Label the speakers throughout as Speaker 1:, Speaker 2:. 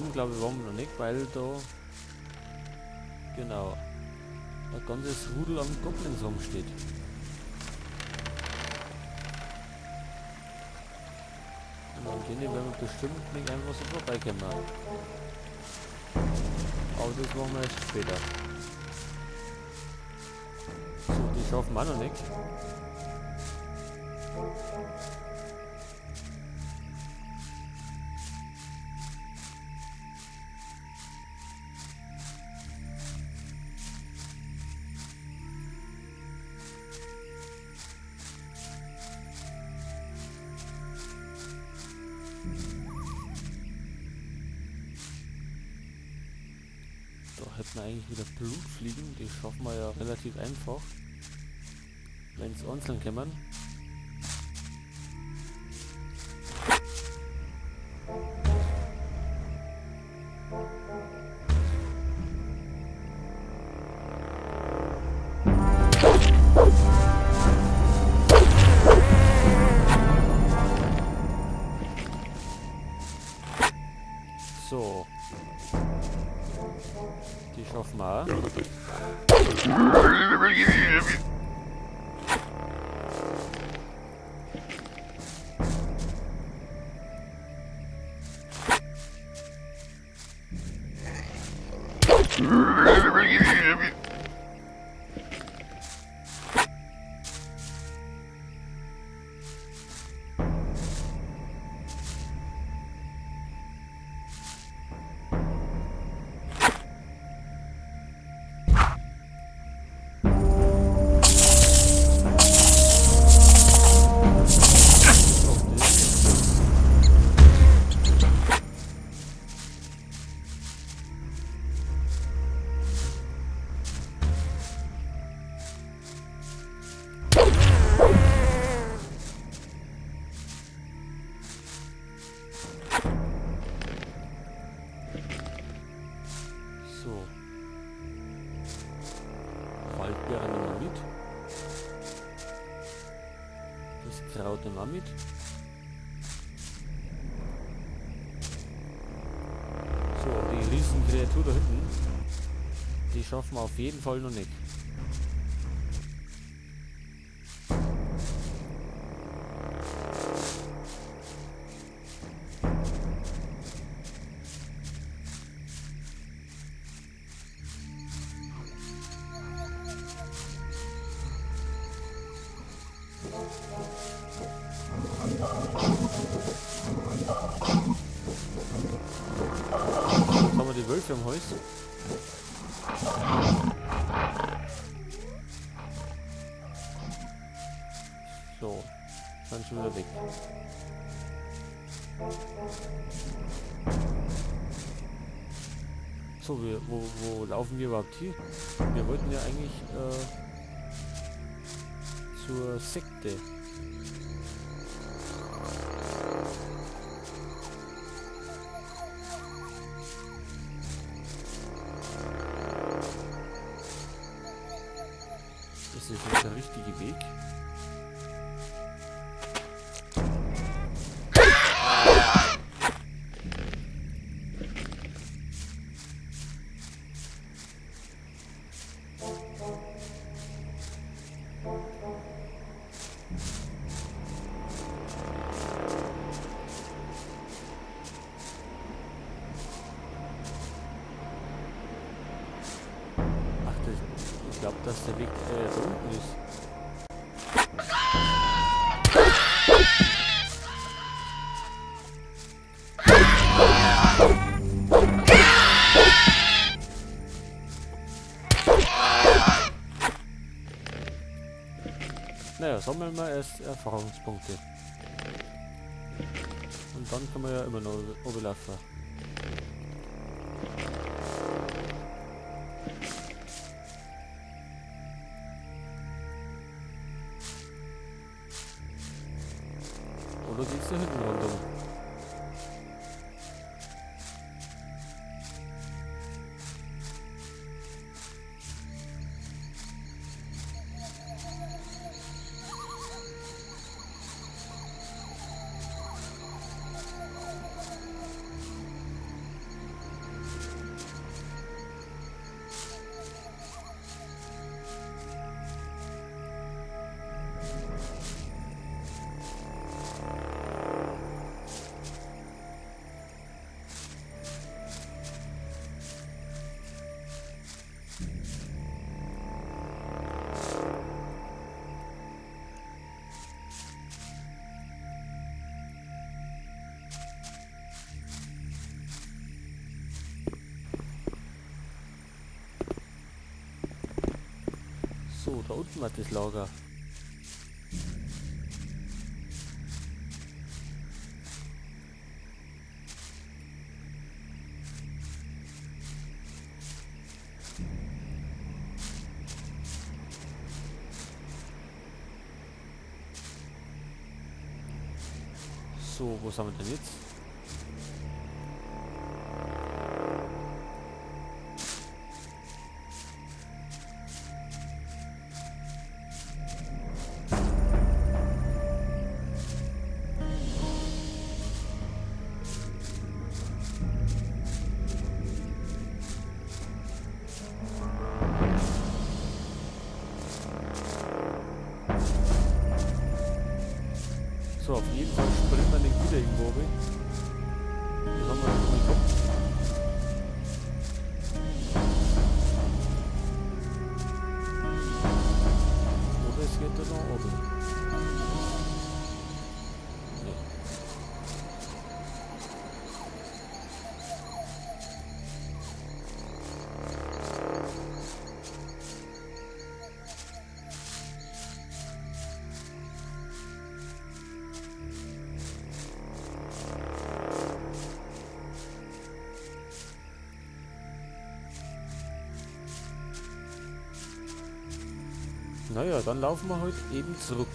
Speaker 1: oben, glaube ich, waren wir noch nicht, weil da genau ein ganzes Rudel an Goblins rumsteht. Und an denen werden wir bestimmt nicht einfach so vorbeikommen. Aber das machen wir erst später. So, die schaffen wir auch noch nicht. Da hätten wir eigentlich wieder Blutfliegen, die schaffen wir ja relativ einfach, wenn es einzeln kommen. So. Die schaffen wir auch. So. Waldbeere nehmen wir mit. Das Kraut nehmen wir mit. So, die Riesenkreatur da hinten, die schaffen wir auf jeden Fall noch nicht. Jetzt haben wir die Wölfe am Hals. So, sind schon wieder weg. So, wo laufen wir überhaupt hier? Wir wollten ja eigentlich zur Sekte. Ist das jetzt der richtige Weg? Ach, ich glaub, dass der Weg da unten ist. Naja, sammeln wir erst Erfahrungspunkte. Und dann können wir ja immer noch runterlaufen. Oder geht's da hinten rundum? So, da unten war das Lager. So, wo sind wir denn jetzt? So, auf jeden Fall springt man nicht wieder irgendwo runter. Das haben wir noch nicht gehabt. Oder es geht da noch oben. Nee. Naja, dann laufen wir heute eben zurück.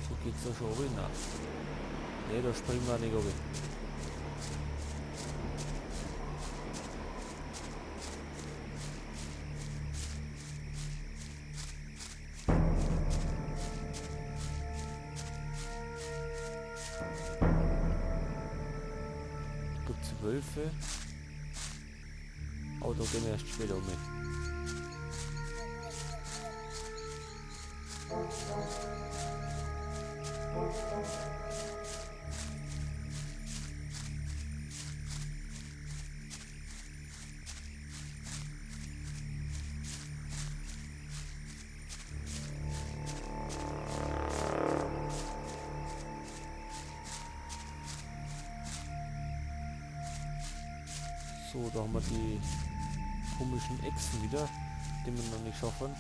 Speaker 1: So geht's da schon runter. Ne, da springen wir nicht runter. Gibt's Wölfe? Oh, da gehen wir erst später um. So, da haben wir die komischen Echsen wieder, die wir noch nicht schaffen.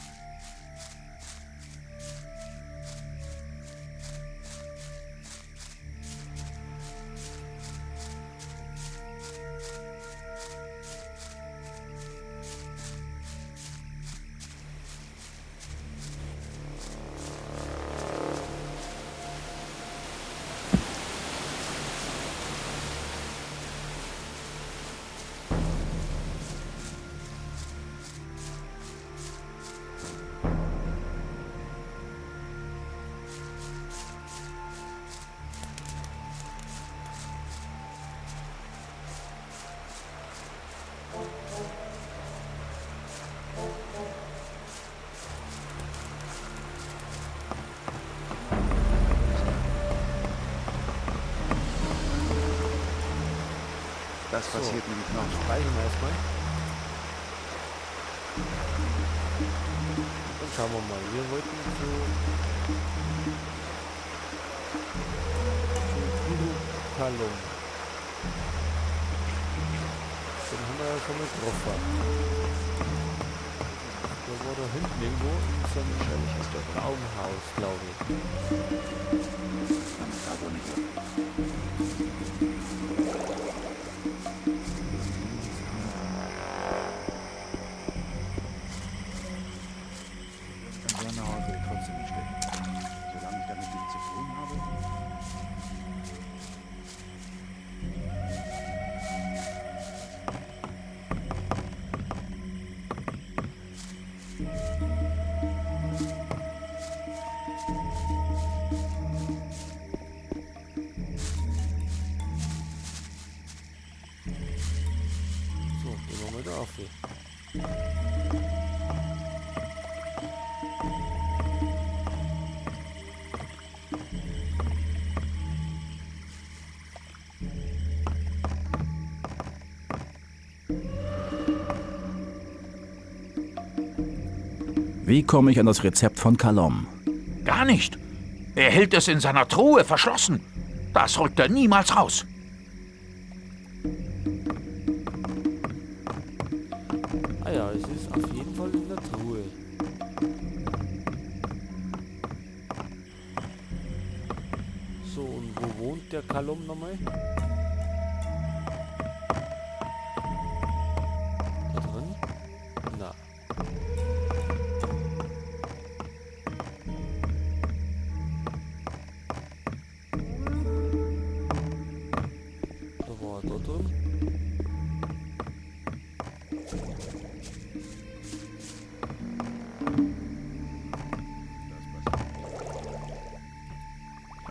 Speaker 2: Das
Speaker 1: So.
Speaker 2: passiert nämlich noch.
Speaker 1: Speichern wir erstmal. Dann schauen wir mal. Wir wollten zu Urukalum. Den haben wir ja schon mal getroffen. Der war da hinten irgendwo in so einem Baumhaus, glaube ich.
Speaker 2: An so einer Haut will ich trotzdem nicht stecken. Solange ich damit nichts zu tun habe.
Speaker 1: So, gehen wir mal da auf.
Speaker 2: Wie komme ich an das Rezept von Kalom?
Speaker 3: Gar nicht. Er hält es in seiner Truhe verschlossen. Das rückt er niemals raus.
Speaker 1: Ah ja, es ist auf jeden Fall in der Truhe. So, und wo wohnt der Kalom nochmal? Da drin? Na. Da war er da drin.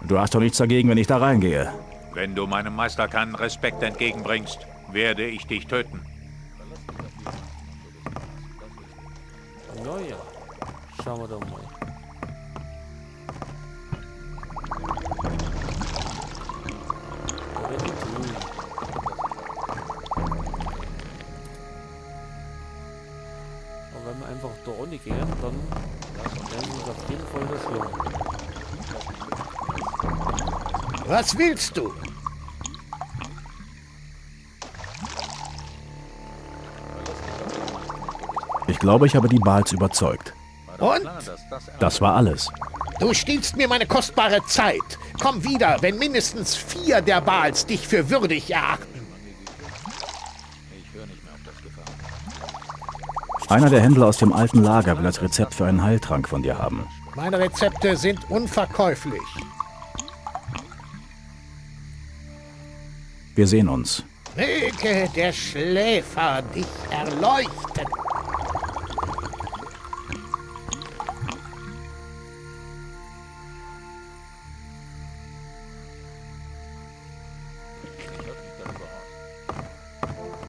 Speaker 2: Du hast doch nichts dagegen, wenn ich da reingehe.
Speaker 3: Wenn du meinem Meister keinen Respekt entgegenbringst, werde ich dich töten.
Speaker 1: Naja, schauen wir doch mal. Da werden die Truhen. Aber wenn wir einfach da ohne gehen, dann werden wir uns auf jeden Fall das schlagen.
Speaker 4: Was willst du?
Speaker 2: Ich glaube, ich habe die Baals überzeugt.
Speaker 4: Und?
Speaker 2: Das war alles.
Speaker 4: Du stiehlst mir meine kostbare Zeit. Komm wieder, wenn mindestens 4 der Baals dich für würdig erachten.
Speaker 2: Einer der Händler aus dem alten Lager will das Rezept für einen Heiltrank von dir haben.
Speaker 4: Meine Rezepte sind unverkäuflich.
Speaker 2: Wir sehen uns.
Speaker 4: Möge der Schläfer dich erleuchten.